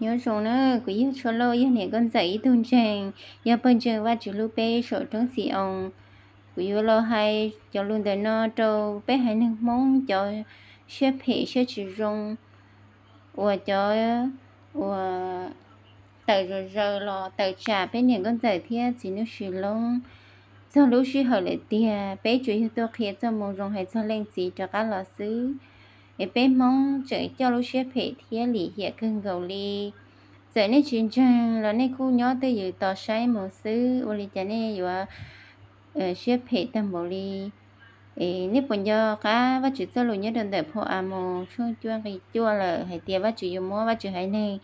Nyob zoo na, kuv yog Tshua Lauj, yog niam Nkauj Ntxawm ib tug ntseeg, yog pawg ntseeg Vajtswv hlub peb saum roob Xi-oos. Kuv yuav los hais cov lus ntawm no rau peb haiv neeg Hmoob cov siab phem siab tsis zoo, uas cov uas tawm zom zaws los tawm tsam peb niam Nkauj Ntxawm thiab txiv Nuj Sis Loob. Txog lub sij hawm lawm tiag, peb tsuas yog tuaj qhia txoj moo zoo hais txog Leej Txiv rov qab los xwb. Es peb Hmoob tseem coj lub siab phem thiab lim hiam kawg nkaus li. Txawm nej tsis ntseeg los nej kuj nyob twj ywm tos saib mus xwb, ua li cas nej yuav siab phem tag npaum li. Nej puas nco qab Vajtswv txoj lus nyob rau ntawm phau Amoos tshooj cuaj nqi cuaj lawm hais tias Vajtswv yuav muab Vajtswv haiv neeg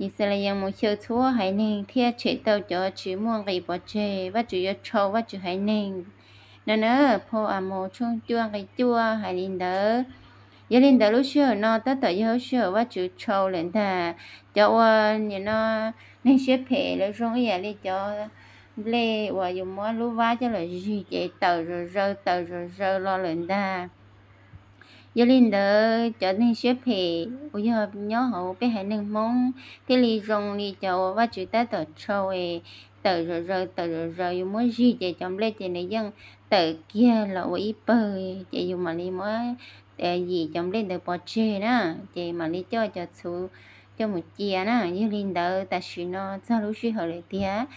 Yixalayees mus xyaw txhua haiv neeg thiaj tshem tau cov tsis muaj nqis pov tseg, Vajtswv yuav tshau Vajtswv haiv neeg no na. Phau Amoos tshooj cuaj nqi cuaj hais li ntawd. Yog li ntawd lub sij hawm no tab tom yog lub sij hawm Vajtswv tshau lawm ntag. Cov uas nim no neeg siab phem lawv zoo ib yam li cov nplej uas yus muab lub vab coj los zig ces tawm zom zaws tawm zom zaws los lawm ntag. Yog li ntawd cov neeg siab phem uas yog nyob hauv peb haiv neeg Hmoob thiaj li zoo li cov uas Vajtswv tab tom tshau es tawm zom zaws tawm zom zaws, yus muab zig ces cov nplej ces nws yeej tawm kiag los ua ib pawg, ces yus mam li muab yim cov nplej ntawd pov tseg na, ces mam li coj cov txhuv coj mus cia na. Yog li ntawd tam sim no txog lub sij hawm lawm tiag,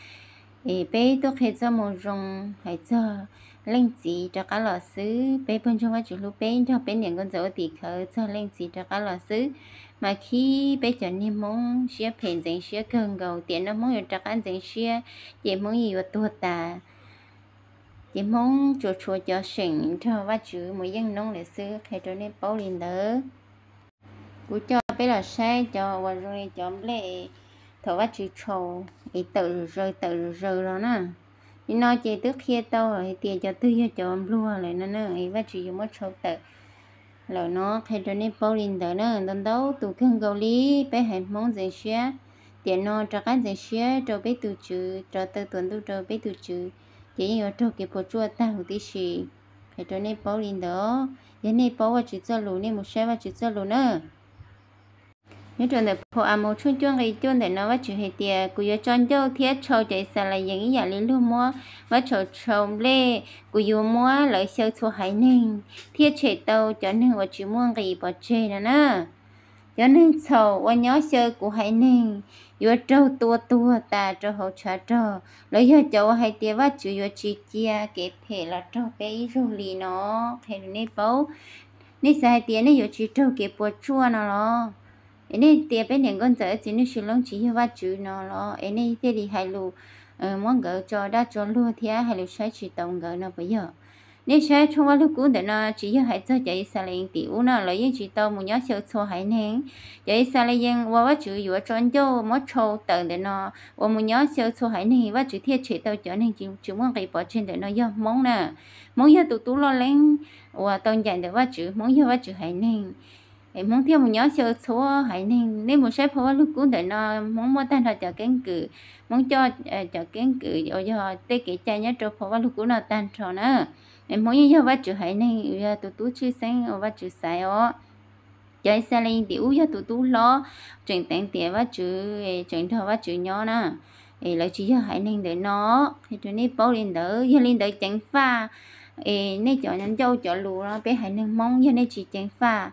es peb tuaj qhia txoj moo zoo hais txog Leej Txiv rov qab los xwb. Peb pawg ntseeg Vajtswv hlub peb nrog peb niam Nkauj Ntxawm ua tim khawv txog Leej Txiv rov qab los xwb. Mas khib peb cov niag Hmoob siab phem ntxeev siab kawg nkaus, tiam no Hmoob yuav rov qab ntxeev siab ces Hmoob yeej yuav tuag tas. Ces Hmoob tsuas tshuav cov seem nrog Vajtswv mus yeej noob lawm xwb, qhia rau nej paub li ntawd. Kuv coj peb los saib cov uas zoo li cov nplej thaum Vajtswv tshau es tawm zom zaws tawm zom zaws los na. Nim no ces twb qhia tau hais tias cov twg yog cov npluag lawm no na, Vajtswv yuav muab tshau tawm lawm no, qhia rau nej paub li ntawd na. Ntau ntau tus kawg nkaus li peb haiv Hmoob ntxeev siab, tiam no rov qab ntxeev siab rau peb tus Tswv, rov taw tuam ntuj rau peb tus Tswv, ces yeej yuav raug kev puas tsuaj tag huv tib si. Qhia rau nej paub li ntawd, yog nej paub Vajtswv txoj lus nej mus saib Vajtswv txoj lus na. Nyob rau ntawm phau Amoos tshooj cuaj nqi cuaj ntawm no Vajtswv hais tias, kuv yuav tso ncauj thiab tshau cov Yixalayees ib yam li luag muab vab tshau tshau nplej. Kuv yuav muab lawv xyaw txhua haiv neeg thiaj tshem tau cov neeg uas tsis muaj nqis pov tseg no na. Cov neeg txhaum uas nyob xyaw kuv haiv neeg yuav raug tua tuag tas rau hauv tshav rog. Lawv yog cov uas hais tias Vajtswv yuav tsis cia kev phem los raug peb ib zaug li no. Qhia rau nej paub, nej xav hais tias nej yuav tsis raug kev puas tsuaj no los? Es nej tias peb niam Nkauj Ntxawm txiv Nuj Sis Loob tsis yog Vajtswv no los? Es nej thiaj li hais lus muab nkawd tso dab tso luag thiab hais lus saib tsis taus nkawd no puas yog? Nej saib tshooj Vaj Lug Kub ntawm no tsis yog hais txog cov Yixalayees tim ub na, lawv yeej tsis tau mus nyob xyaw txhua haiv neeg. Cov Yixalayees uas Vajtswv yuav tso ncauj muab tshau tawm ntawm no uas mus nyob xyaw txhua haiv neeg, Vajtswv thiaj tshem tau cov neeg tsis muaj nqis pov tseg ntawm no yog Hmoob na. Hmoob yog tus tub loj leeb uas tau ncaim ntawm Vajtswv, Hmoob yog Vajtswv haiv neeg. Es Hmoob thiaj mus nyob xyaw txhua haiv neeg. Nej mus saib phau Vaj Lug Kub ntawm no, Hmoob muaj tag nrho cov keeb kwm, Hmoob coj cov keeb kwm uas yog tej kev cai nyob rau phau Vaj Lug Kub no tag nrho na. Es Hmoob yeej yog Vajtswv haiv neeg, yog tus tub tshwj xeeb uas Vajtswv xaiv os. Cov Yixalayees tim ub yog tus tub hlob, tseem teev tiam Vajtswv, tseem nrog Vajtswv nyob na. Es lawv tsis yog haiv neeg ntawm no, qhia rau nej paub li ntawd. Yog li ntawd ceev faj, es nej cov ncauj cov lus no, peb haiv neeg Hmoob yog nej tsis ceev faj,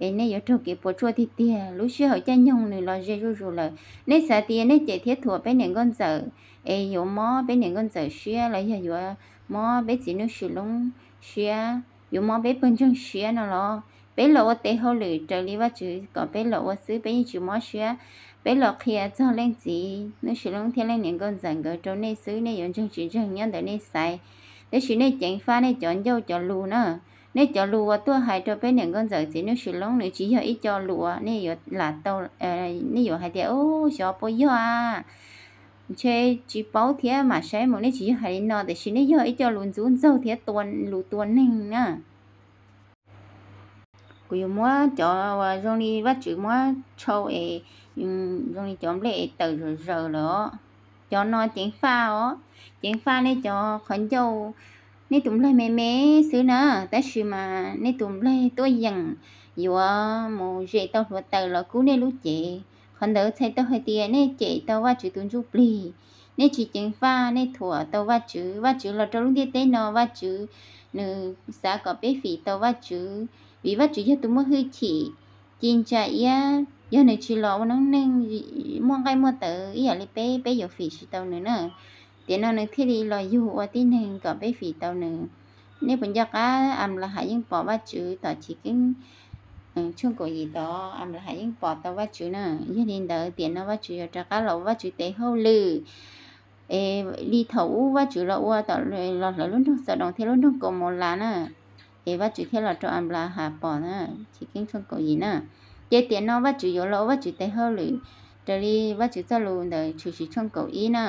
es nej yuav raug kev puas tsuaj tiag tiag. Lub sij hawm caij nyoog nws los ze zuj zus lawm. Nej xav tias nej cem thiab thuam peb niam Nkauj Ntxawm es yuav mob peb niam Nkauj Ntxawm siab los yog yuav mob peb txiv Nuj Sis Loob siab, yuav mob peb pawg ntseeg siab no los? Peb los ua tes hauj lwm raws li Vajtswv kom peb los ua xwb, peb yeej tsis mob siab. Peb los qhia txog Leej Txiv Nuj Sis Loob thiab Leej Niam Nkauj Ntxawm nkawd rau nej xwb, nej yuav ntseeg tsis ntseeg nyob ntawm nej xaiv. Tab sis nej ceev faj nej cov ncauj cov lus na. Nej cov lus uas tuaj hais rau peb niam Nkauj Ntxawm txiv Nuj Sis Loob nws tsis yog ib co lus uas nej yuav lam tau, nej yuav hais tias, u, xyov puas yog a, ntshe tsis paub thiab mam saib mus. Nej tsis yog hais li no, tiam sis nej yog ib co lus ntxub ntxaug thiab lus tua neeg na. Kuv yuav muab cov uas zoo li Vajtswv muab tshau es zoo li cov nplej es tawm zom zaws lawm os. Cov no ceev faj os, ceev faj nej cov qhov ncauj, nej tus nplaig me me xwb na, tab sis mas nej tus nplaig tuaj yeem yuav mus zem tau hluav taws los kub nej lub cev. Qhov ntawd txhais tau hais tias nej cem tau Vajtswv tus ntsuj plig, nej tsis ceev faj, nej thuam tau Vajtswv. Vajtswv los rau lub ntiaj teb no, Vajtswv nws xav kom peb fim tau Vajtswv, vim Vajtswv yog tus muaj hwj chim ci ntsa iab. Yog nws tsis los ua noob neej muaj nqaij muaj tawv ib yam li peb, peb yuav fim tsis tau nws na. Tiam no nws thiaj li los yug ua tib neeg kom peb fim tau nws. Nej puas nco qab Anplahas yeej pom Vajtswv tom Chiv Keeb tshooj kaum yim tod, Anplahas yeej pom tau Vajtswv na. Yog li ntawd tiam no Vajtswv yuav rov qab los ua Vajtswv tes hauj lwm, es li thaum ub Vajtswv los ua tom, los hlawv lub nroog Xaudoos thiab lub nroog Kaumaulas na, es Vajtswv thiaj los rau Anplahas pom na, Chiv Keeb tshooj kaum yim na. Ces tiam no Vajtswv yuav los ua Vajtswv tes hauj lwm raws li Vajtswv txoj lus ntawm Tshwm Sim tshooj kaum ib na.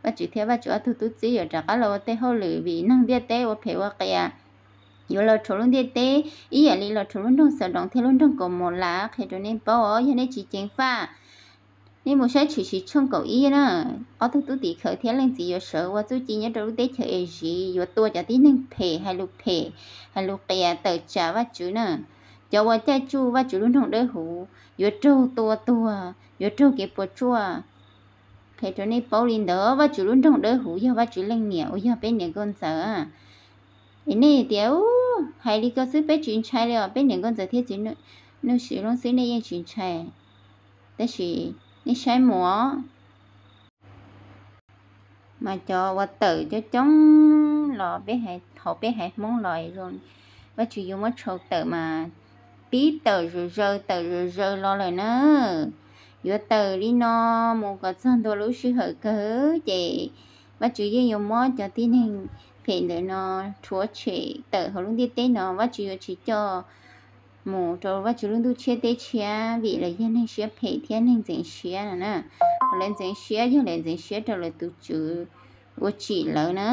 Vajtswv thiab Vajtswv ob tug tub txib yuav rov qab los ua tej hauj lwm vim neeg ntiaj teb ua phem ua qias, yuav los rhuav lub ntiaj teb ib yam li los rhuav lub nroog Xaudoos thiab lub nroog Kaumaulas. Qhia rau nej paub os, yog nej tsis ceev faj, nej mus saib Tshwm Sim tshooj kaum ib na. Ob tug tub tim khawv thiab leej txiv yuav sawv ua txuj ci nyob rau lub teb chaws Iziv, yuav tua cov tib neeg phem, hais lus phem, hais lus qias tawm tsam Vajtswv na. Cov uas caij tsuj Vajtswv lub nroog dawb huv yuav raug tua tuag, yuav raug kev puas tsuaj. Qhia rau nej paub li ntawd, Vajtswv lub nroog dawb huv yog Vajtswv leej niam uas yog peb niam nkauj ntxawm. Es nej tias, hais li ko xwb peb tsis ntshai li os, peb niam nkauj ntxawm thiab txiv Nuj Sis Loob xwb nej yeej tsis ntshai. Tab sis nej saib mus, mas cov uas tawm coob coob los peb hauv peb haiv Hmoob los zoo, Vajtswv yuav muab tshau tawm mas pib tawm zom zaws tawm zom zaws los lawm na. Yuav tawm li no mus kom txog ntua lub sij hawm kawg ces Vajtswv yeej yuav muab cov tib neeg phem ntawm no rhuav tshem tawm hauv lub ntiaj teb no. Vajtswv yuav tsis coj mus rau Vajtswv lub ntuj tshiab teb tshiab vim lawv yog neeg siab phem thiab neeg ntxeev siab no na. Lawv ntxeev siab yog lawv ntxeev siab rau lawv tus tswv uas tsim lawv na.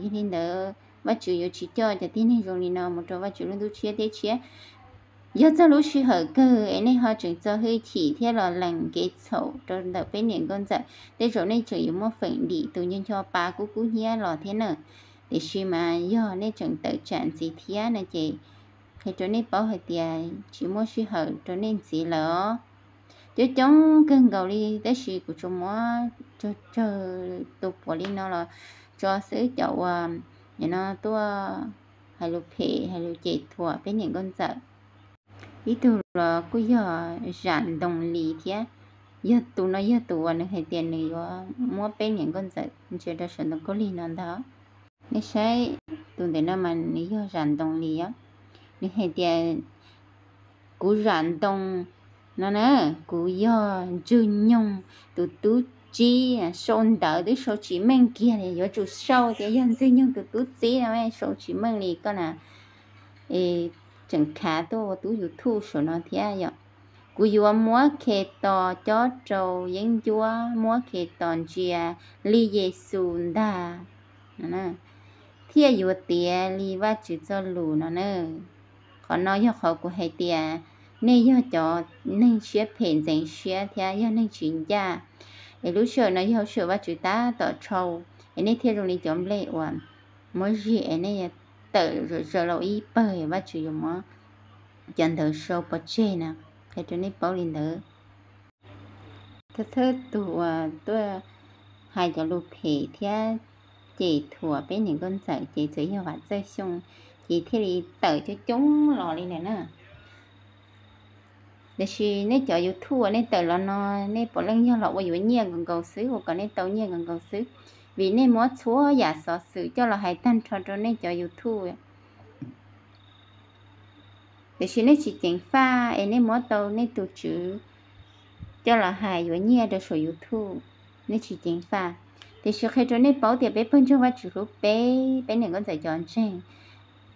Yog li ntawd Vajtswv yuav tsis coj cov tib neeg zoo li no mus rau Vajtswv lub ntuj tshiab teb tshiab. Yog txog lub sij hawm kawg es nej ho tseem txo hwj chim thiab los lees kev txhaum rau ntawm peb niam nkauj ntxawm, tej zaum nej tseem yuav muaj feem dim tus nco nco pa kub kub hnyiab los thiab na. Tiam sis mas yog nej tseem tawm tsam ntxiv thiab no ces qhia rau nej paub hais tias tsis muaj sij hawm rau nej ntxiv lawm os. Coob coob kawg nkaus li, tab sis kuv tsuas muab tsawg tsawg tus puav li no los tso xwb, cov uas nim no tuaj hais lus phem hais lus cem thuam peb niam nkauj ntxawm. Ib tug los kuj yog Zam Ntoo Lis thiab, yog tus no yog tus uas nws hais tias nws yuav muab peb niam nkauj ntxawm ntsia rau saum ntoo khaub lig no ntag. Nej saib tus ntawm no mas nws yog Zam Ntoo Lis os. Nws hais tias, kuv Zam Ntoo no na, kuv yog Ntxwg Nyoog tus tub txib. Sau ntawv twb sau tsis meej kiag li, yuav tsum sau tias yog Ntxwg Nyoog tus tub txib no, sau tsis meej li koj na. Es tseem khav tuaj ua tub YouTube saum no thiab yom. Kuv yuav muab Khetos cob rau yeeb ncuab, muab Khetos ntsia li Yexus ntag, thiaj yuav tiav li Vajtswv txoj lus no na. Qhov no yog qhov kuv hais tias nej yog cov neeg siab phem ntxeev siab thiab yog neeg tsis ncaj. Es lub sij hawm no yog lub sij hawm Vajtswv tab tom tshau, es nej thiaj zoo li cov nplej uas muab zig es nej tawm zom zaws los ib pawg, Vajtswv yuav muab cov ntawd sau pov tseg na. Qhia rau nej paub li ntawd. Thawj thawj tus uas tuaj hais cov lus phem thiab cem thuam peb niam nkauj ntxawm ces txawm yog Vam Txawj Xyooj, ces thiaj li tawm coob coob los li ntawd na. Tiam sis nej cov YouTube uas nej tawm los no, nej puav leej yog los ua yuav nyiaj nkaus nkaus xwb, ua kom nej tau nyiaj nkaus nkaus xwb, vim nej muab txhua yam xov xwm coj los hais tag nrho rau nej cov YouTube. Tiam sis nej tsis ceev faj es nej muab tau nej tus tswv coj los hais yuav nyiaj rau saum YouTube, nej tsis ceev faj. Tiam sis qhia rau nej paub tias peb pawg ntseeg Vajtswv hlub peb, peb niam nkauj ntxawm cov ntseeg,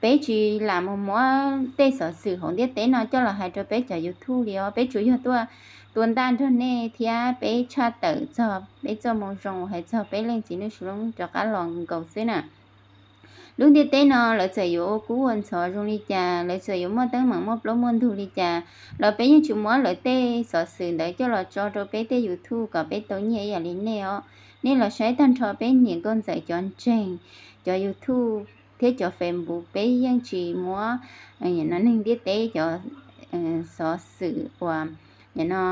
peb tsis lam mus muab tej xov xwm hauv ntiaj teb no coj los hais rau peb cov YouTube li os. Peb tsuas yog tuaj tua ntaj nrog nej thiab peb tshaj tawm txog peb txoj moo zoo hais txog peb leej txiv Nuj Sis Loob rov qab los nkaus xwb na. Lub ntiaj teb no lawv txawm yuav ua kub ua ntxhov zoo li cas, lawv txawm yuav muaj teeb meem muaj plaub muaj ntug li cas los peb yeej tsis muab lawv tej xov xwm ntawd coj los tso rau peb tej YouTube kom peb tau nyiaj ib yam li nej os. Nej los saib tag nrho peb niam nkauj ntxawm cov ntseeg, cov YouTube thiab cov Facebook, peb yeej tsis muab neeg ntiaj teb cov xov xwm uas no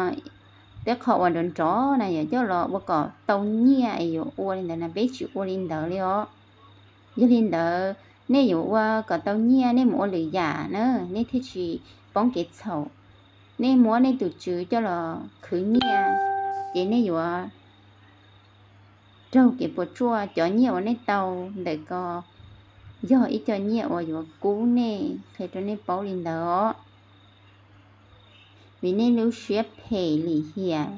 tej qho uas nrov nrov na yog coj los ua kom tau nyiaj es yuav ua li ntawd na, peb tsis ua li ntawd li os. Yog li ntawd nej yuav ua kom tau nyiaj nej mus ua lwm yam na, nej thiaj tsis poob kev txhaum. Nej muab nej tus tswv coj los khwv nyiaj, ces nej yuav raug kev puas tsuaj. Cov nyiaj uas nej tau ntawm ko yog ib co nyiaj uas yuav kub nej, qhia rau nej paub li ntawd os. Vim nej lub siab phem lim hiam,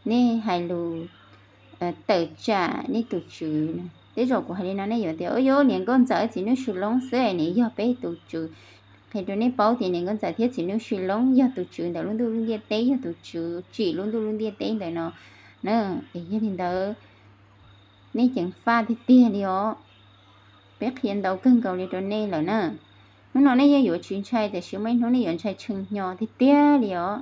nej hais lus tawm tsam nej tus tswv. Tej zaum kuv hais li no nej yuav tias, ua yuav niam nkauj ntxawm txiv nuj si loob xwb es niam yog peb tus tswv. Qhia rau nej paub tias niam nkauj ntxawm thiab txiv nuj si loob yog tus tswv ntawm lub ntuj lub ntiaj teb, yog tus tswv tsim lub ntuj lub ntiaj teb ntawm no na. Es yog li ntawd nej ceev faj tiag tiag li os. Peb qhia ntau kawg nkaus li rau nej lawm na. Hnub no nej yeej yuav tsis ntshai, tiam sis muaj ib hnub nej yuav ntshai tshee hnyo tiag tiag li os.